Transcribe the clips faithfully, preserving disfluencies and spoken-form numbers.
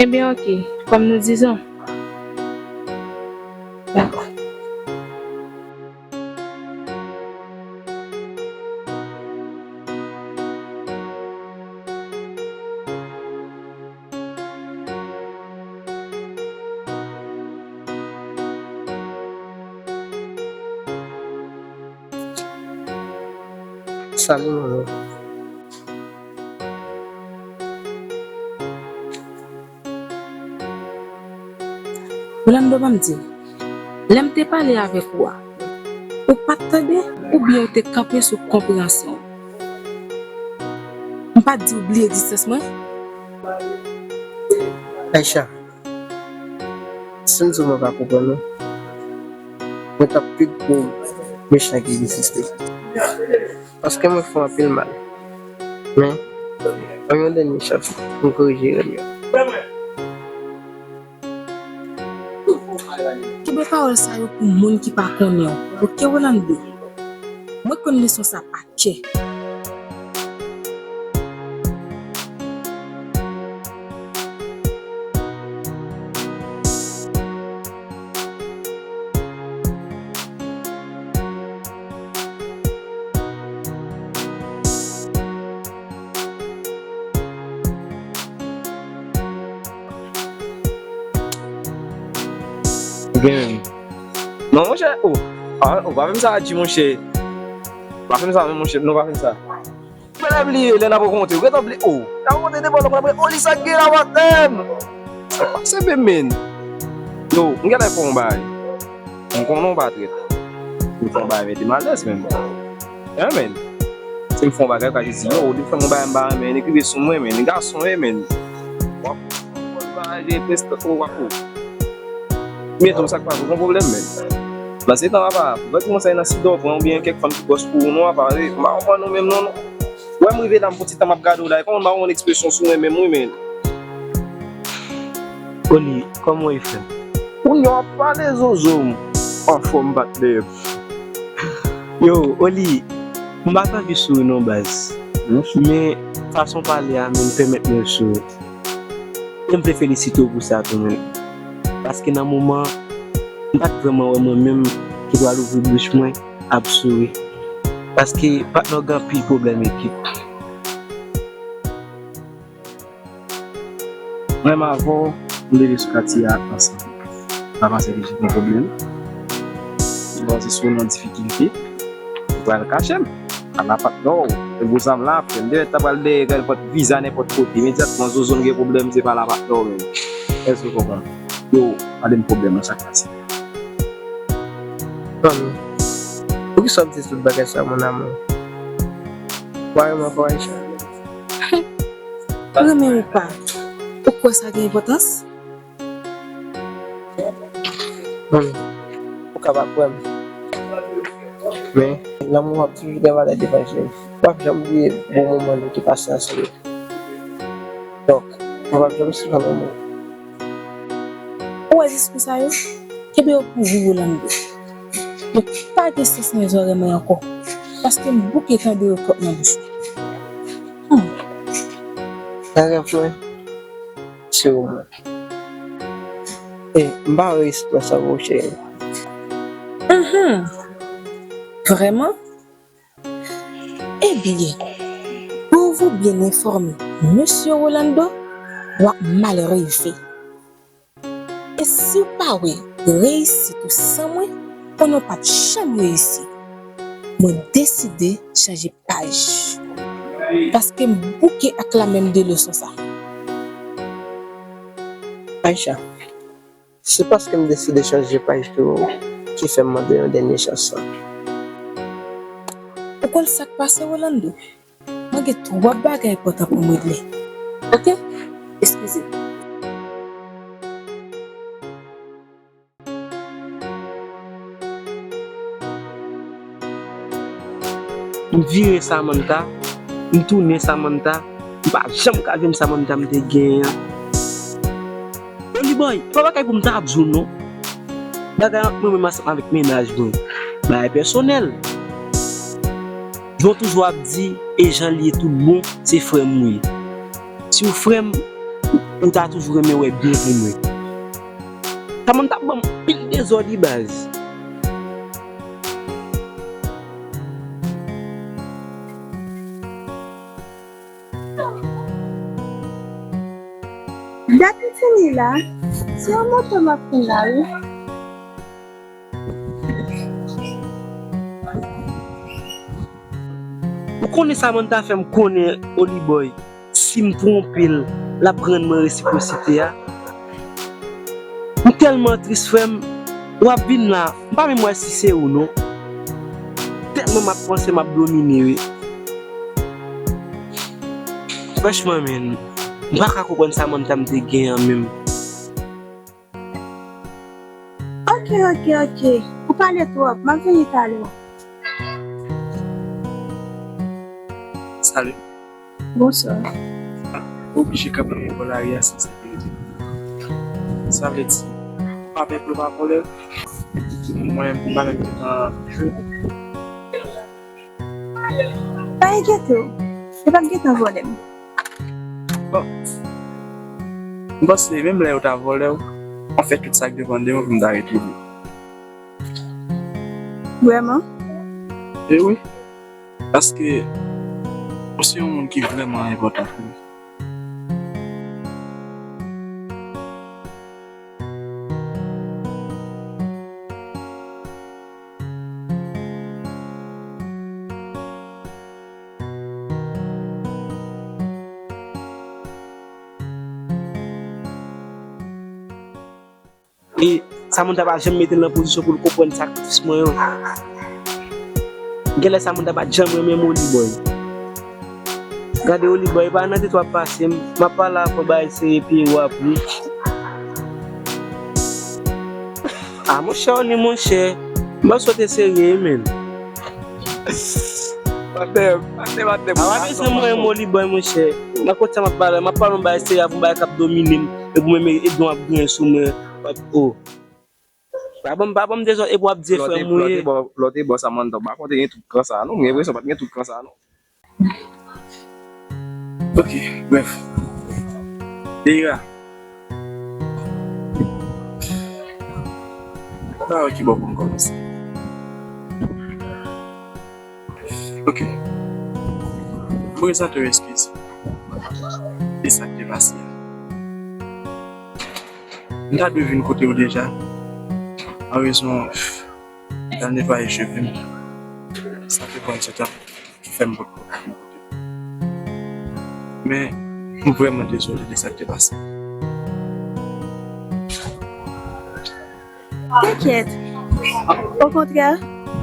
Ebyen, oke, kòm nou dizon. Dakò. Salut, maman. Rolando, ban m di w, lè m te pale avèk ou a, ou pa t tande oubyen ou te kanpe sou konpreyansyon w? M pa t di w bliye egzistans mwen? Aïcha, si m di w mwen pa konprann ou, mwen t ap pi gwo mechan ki egziste. Paske mwen fè w anpil mal. Men, ban m yon dènye chans pou m korije erè m yo. Kenbe pawòl sa yo pou moun ki pa konnen w, oke, Rolando? Mwen konn leson sa pa kè. Ebyen, non, monchè, oh, ah, oh, pa fè m sa, Adji, monchè. Pa fè m sa, non, monchè, non, pa fè m sa. Mwen la bliye lè n ap rankontre, ou gentan bliye, oh. N ap rankontre devan lòk la, oh, li sa k gen la, batèm. Se pa se menm, men. Yo, m genlè fè yon bagay. M konnen w pa trèt. M fè yon bagay mete m alèz, men. Yeah, men. Si m fè yon bagay, ou ka jis di, yo, li fè m yon bagay m pa renmen, li rive sou mwen, men. Li gason, wi, men. W ap bagay de presta, oh, w ap, oh. Men tou sa k pa gon pwoblèm, men. Nan se tan, papa, pou gade kòman sa nan sida w pran oubyen kèk fanm ki bòs pou ou, non, papa, wi. M pa konprann nou menm, non, non. Wè m rive la, m fon ti tan m ap gade w la, e kòman m pa wè yon ekspresyon sou mwen menm, wi, men. Oli, kòman w ye, frè m? Kounye a w ap pale, zozo m. Anfòm, patnè. Yo, Oli, m pa t anvi souri non, baz. Men, fason w pale a menm pèmèt mwen souri. E m vle felisite w pou sa tou, men. Paske nan moman, m pa t vrèman wè mwen menm ki pral ouvri bouch mwen ap souri. Paske patnè w gen anpil pwoblèm, ekip. Mwen menm avè w, nou leve sou katye a ansanm. M pa panse li jwenn yon pwoblèm. M panse si w nan difikilte, ou pral kache m. Ala patnè w, e gwo zam la, frè m. Dèyè, ta pral dèyè, gade pòt viza nenpòt kote. Imedyatman, zozo m gen pwoblèm, se pa la patnè w menm. Èske w konprann? Yo, pale m pwoblèm ou, sa k pase? Fanmi, poukisa w ap di tout bagay sa, mon amour? Ou pa renmen ankò, Aïcha? Renmen ou pa, ou kwè sa gen enpòtans? Fanmi, ou ka pa kwè m. Men, lanmou ap toujou gen valè devan je m. M p ap janm bliye bon moman nou te pase ansanm yo. Donk, mwen p ap janm sispann renmen w. Ou wè diskou sa yo? Kenbe yo pou ou, Rolando. Yo pa gen sans nan zòrèy mwen ankò, paske m bouke tande yo twòp nan bouch mwen. Hmm. Nan rèv mwen, se ou mwen. E m pa wè espwa sa, mon cheri. Mhm. Vrèman? Ebyen, pou w byen enfòme, mesye Rolando, w ap mal reve. E si w pa wè reyisit ou san mwen, konnen w p ap janm reyisi. Mwen deside chanje paj. Paske m bouke ak lamenm de leson sa. Aïcha, se paske m deside chanje paj tou ki fè m mande yon dènye chans la. Ou konn sa k pase, Rolando? Mwen gen twòp bagay enpòtan pou m regle. Oke? Eskize m. M vire Samantha, m tounen Samantha, m pa janm ka jwenn Samantha m te genyen an. Oli bòy, pa bagay pou m ta ap di w non. Bagay ant mwen menm ansanm avèk mennaj mwen, bagay pèsonèl. Jan w toujou ap di, e jan l ye tout bon, se frè m ou ye. Si w frè m, ou ta toujou renmen wè byen pou mwen. Samantha ban m pil dezòd wi baz. Dat m fini la, se yon moto m ap pran la wi. Ou konnen Samantha fè m konnen Oliboy, si m twonpe l, l ap rann mwen resipwosite a. M tèlman tris, frè m, w ap vin la, m pa menm wè si se ou non. Tèlman m ap panse m ap domine wi. Franchman, menn, m pa ka konprann Samantha m te gen an menm. Ok, ok, ok. Ou pale twòp. M ap vini talè. Salut. Bonswa. Ou oblije kanpe bò lari a san sekirite. Sa vle di, ou pa pè pou yo pa vòlè w? Mwen, m pa menm gentan jwe. Pa enkyete w, yo p ap gentan vòlè m. Bon. M panse menm lè yo ta vòlè w, w ap fè tout sa k depann de mwen pou m ta retwouve w. Vrèman? E wi. Paske ou se yon moun ki vrèman enpòtan pou mwen. E Samantha pa janm mete l nan pozisyon pou l konprann sakrifis mwen yo. Genlè Samantha pa t janm renmen m, Oliboy. Gade Oliboy, pa nan tèt w ap pase m. M ap pale avè w, bagay serye, piye w ap ri. A monchè, Oli, monchè. M panse w te serye wi, menn. Patnè, patnè, patnè. A pa bezwen mwen, Oliboy, monchè. Nan kote sa m ap pale, m ap pale yon bagay serye avè w, yon bagay k ap domine m. Epi w menm, e don ap griyen sou mwen. O. Pa ban m, pa ban m dezòd, epi w ap di se frè m ou ye. Lè w te bò, lè w te bò Samantha, ou pa konn te gen tout kran sa a, non? M gen enpresyon w pa t gen tout kran sa a, non? Ok, brèf. Deira. Pa wè ki bò pou m kòmanse. Ok. M prezante w eskiz de sa k te pase a. M ta dwe vin kote w deja. An rezon, m t al netwaye cheve m. Sa te pran ti tan ki fè m potko vin kote w. Men, m vrèman dezole de sa k te pase. T'inquiète. Okontrè,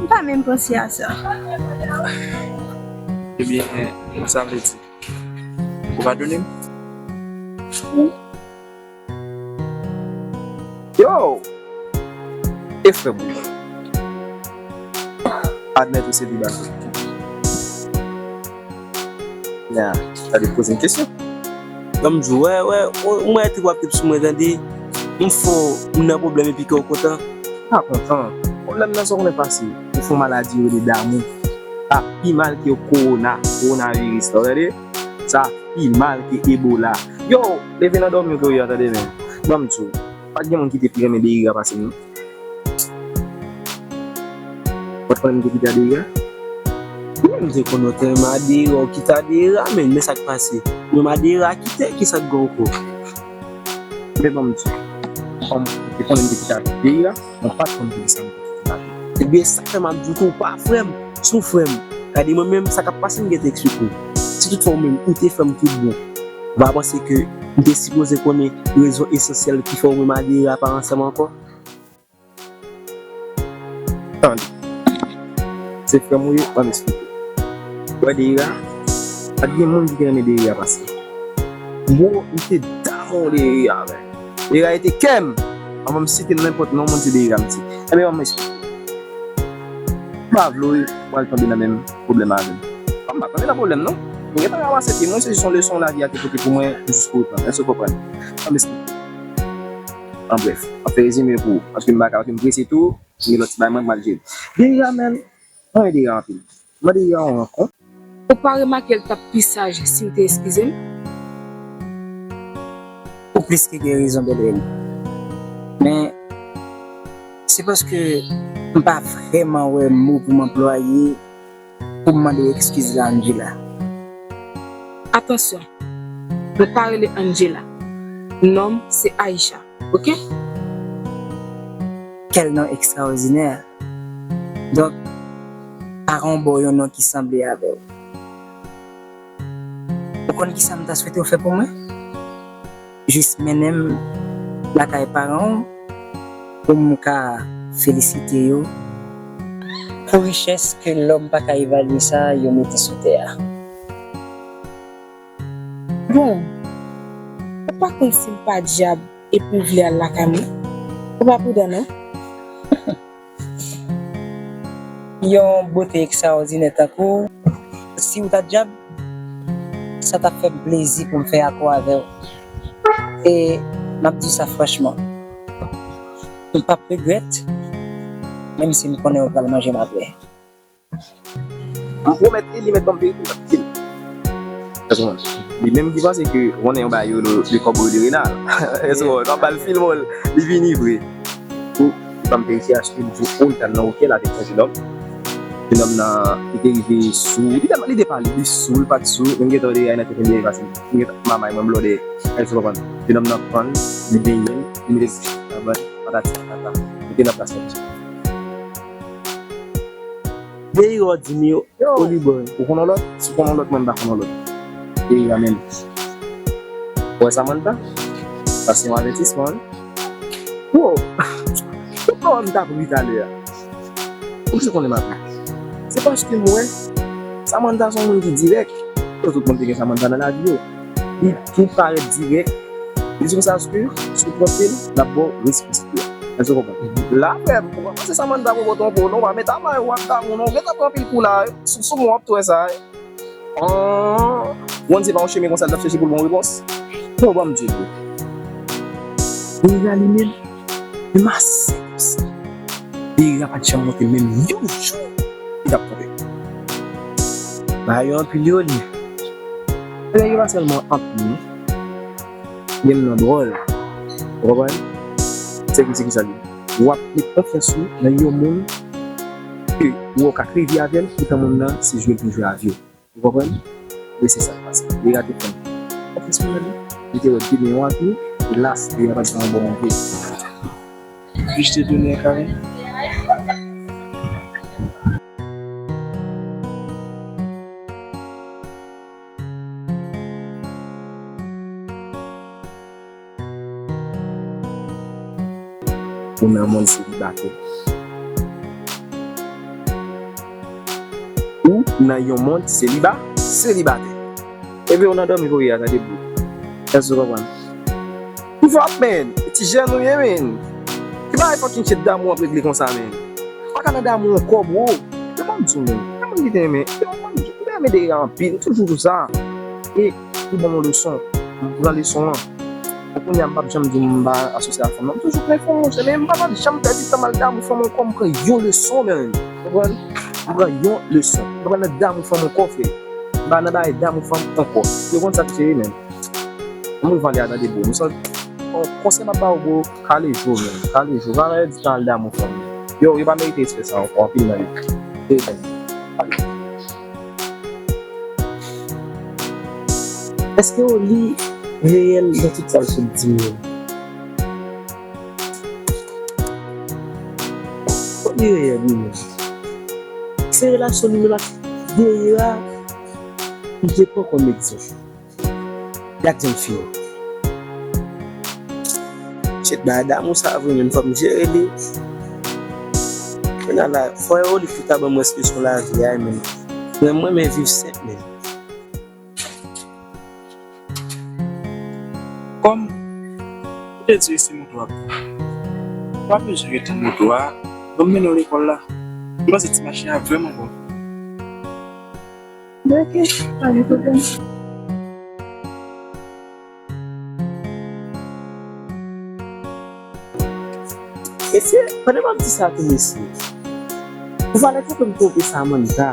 m pa menm panse a sa. Ebyen, sa vle di, ou padone m? Wi. Yo! E frè m ou ye. Admèt ou se pi baz. Nya, sa te poze m kesyon. Ban m di w, wè, wè, w, mwen trip w ap trip sou mwen, tande. M fè w, m nan pwoblèm epi ke w kontan. Pa kontan. Pwoblèm nan, sa w konnen pase. Ou fè yon maladi yo rele damou. Sa pi mal ke kowona, kowonaviris la, w tande? Sa pi mal ke Ebola. Yo, leve nan dòmi w ke w ye a, tande, men. Ban m di w, pa t gen moun ki te pi renmen Deira pase m, non. Ou pa t konnen m te kite Adera? Mwen menm m te konn ou te renmen Adera, ou kite Adera, men, men sa k pase? Ou renmen Adera kite, ki sa k gen ankò? Men ban m di w, kòm ou te konnen m te kite Adera, mwen pa t konn poukisa m te kite Adera. Ebyen, sa k fè m ap di w ke w pa frè m, se yon frè m. Gade mwen menm, sa k ap pase m gentan eksplike w. Si toutfwa ou menm, ou te frè m tout bon, ou pa panse ke m te sipoze konnen rezon esansyèl ki fè ou menm Adera pa ansanm ankò? Tande. Se frè m ou ye, ban m esplike w. Ou wè Deira, pa t gen moun ki te renmen Deira pase m. Bro, m te damou Deira, men. Deira rete kè m. Anvan m site nenpòt non, moun se Deira m site. Ebyen, ban m esplike w. M pa vle w pral tonbe nan menm pwoblèm avè m. M pa tonbe nan pwoblèm, non. M gentan ranmase pye mwen, se jis yon leson lavi a te pote pou mwen, jis pou otan. Èske w konprann? Ban m esplike w. An brèf, m ap fè rezime pou ou, paske m pa ka, paske m prese tou, m gen lòt ti bagay mwen pral jere. Deira, men, mwen renmen Deira anpil. Mwen Deira yon rankont. Ou pa remake l t ap pi saj si l te eskize m? plis ke gen rezon, Bèlèn. Men, se paske m pa vrèman wè mo pou m anplwaye pou m mande w eskiz la, Angela. Atansyon, mwen pa rele Angela. Non m se Aisha, oke? Kèl non ekstraòdinè! Donk, pa gen yon bò yon non ki sanble avè w. Ou konn kisa m ta swete w fè pou mwen? Jis mennen m lakay paran w pou m ka felisite yo pou richès ke lòm pa ka evalye sa yo mete sou tè a. Bon, ou pa konn si m pa dyab epi w vle al lakay mwen? Ou pa pridan non. Yon bote ekstraòdinè tankou w, si w ta dyab, sa t ap fè m plezi pou m fè akò avè w. E m ap di w sa franchman, m p ap regrèt, menm si m konnen w pral manje m apre. M pwomèt li, li mèt ban m verite, m ap di l. Èske w konprann? Li menm ki panse ke konnen yon bagay yo le, le kòbo de renal. Èske w konprann? Kòm ba l filme l, li vini vre. Pou li ban m verite a, sou di w, oh, li t al nan otèl avèk yon jenòm. Jenòm nan, li te rive sou, li te, li te pale, li sou, li pa t sou, men m gentan wè dèyè nan tèt li, li pase, m gentan mamay mwen blòdè. Èske w konprann? Jenòm nan pran l, li benyen l, li mete l nan vann, patati patata. Li te nan plas mwen. Deyò di m yo, Yo, Oliboy. Ou konn yon lòt? Si w konn yon lòt, mwen m pa konn yon lòt. Deyò menm. Ou wè Samantha? Sa se yon avètisman, wi. Wo! Ou pa wè m t ap ri talè a? Ou ki konnen m ap ri? Se paske m wè Samantha se yon moun ki dirèk. Yo, tout moun te gen Samantha nan lavi yo. Li tou parèt dirèk. Li di konsa, si w twonpe l, l ap ba w respons li a. Èske w konprann? La, frè m, ou pa panse Samantha poko twonpe w non, w pa met a may, w ap damou non, ou gentan pran pil kou la, sou, sou mwen w ap tou wè sa. An, Bondye pa yon chemen konsa, l t ap chèche pou l ba w repons. Non, ban m di w. Deyò li menm, menm ase konsa. Deyò pa t janm montre menm yon jou li t ap twonpe. Bagay yo anpil yo li. Bagay yo pa sèlman anpil non. Menm nan dwòl. Ou konprann? Se ki, se ki sa li. W ap met konfyans ou nan yon moun ke ou ka kreye vi avè l, poutan moun nan se jwe l pou jwe avè w. Ou konprann? E se sa k pase. Li rate fè m konfyans mwen nan li. Li te wè demen an tou, elas, li pa t gen yon bon manje. Jij te tounen kare. Ou nan monn selibatè. Ou nan yon monn seliba, selibatè. Epi ou nan dòmi pou ye a, gade bout. Èske w konprann? Give up, man. Ti jèn ou ye, man. Ki bagay fucking shit damou ap regle konsa, man? Pa ka nan damou ankò, bro. Yo, ban m di w, man. Yon moun ki te renmen, yo, ban m di w, m te renmen Deyò anpil, m toujou di w sa. E pou ban m yon leson, m pran leson an. Bon, kounye a, m p ap janm di w m pa asosye ak fanm nan. M toujou pran fanm, monchè, men m pa janm pèdi tan m al damou fanm ankò, m pran yon leson, man. Ou konprann? M pran yon leson. M pa pral nan damou fanm ankò, frè. M pa nan bagay damou fanm ankò. Yo konn sa k cheri, man. Ann rive ale a, tande, bro. Nou santi, bon, konsèy m ap ba w, bro, kale je w, man. Kale je w. Pa pèdi tan al damou fanm. Yo, yo pa merite respè sa ankò, anpil nan yo. Kale. Èske Oli reyèl nan tout sa l sot di m yo? Oli reyèl, wi, men se relasyon li menm ak Deyò a, m te pran kòm egzanp. Gad jan l fini. Shit, bagay damou sa vre, men fò m jere li. Kounye a la, fò Oli ki ta ban mwen leson lavi a, men mwen, mwen renmen viv senp, men. Kòm ou te di se moto a pou ou, ou pa bezwen rete moto a, ban m mennen w lekòl la. M panse ti machin a vrèman bon. Ok, pa gen pwoblèm. Mesye, pandan m ap di sa tou, mesye, ou valè twonpe m twonpe Samantha.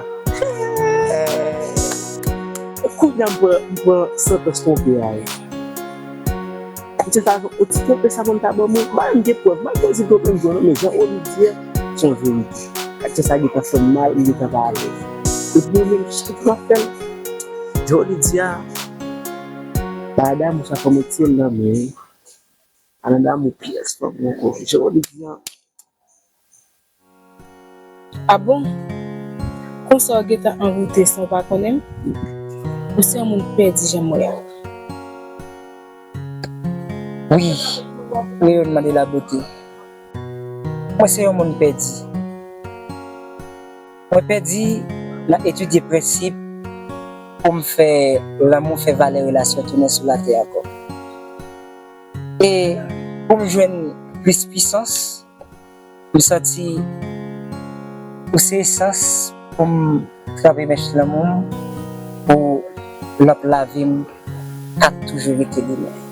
Kounye a m pran, m pran santans twonpe a wi. Mesye sa, yon ti twonpe sa pou m ta ban mwen. Ba m gen prèv, m pa bezwen twonpe m, non, men jan Rolly di a, se yon verite. Ak sa, sa gentan fè m mal, m gentan pa alèz. Epi yo menm, chak fwa m ap fè l, jan Rolly di a, bagay damou sa fò m retire l nan men. A nan damou pyès fanm ankò. Jan Rolly di a, A bon? Konsa w gentan anvoute san w pa konnen m? Ou se yon moun pèdi jan m wè a. Wi, reyònman de la bote. Mwen se yon moun pèdi. Mwen pèdi nan etidye prensip pou m fè lanmou fè valè relasyon tounen sou latè ankò. E pou m jwenn plis pwisans, m santi ou se esans pou m tranpe mèch lanmou m pou lanp lavi m k ap toujou rete limen.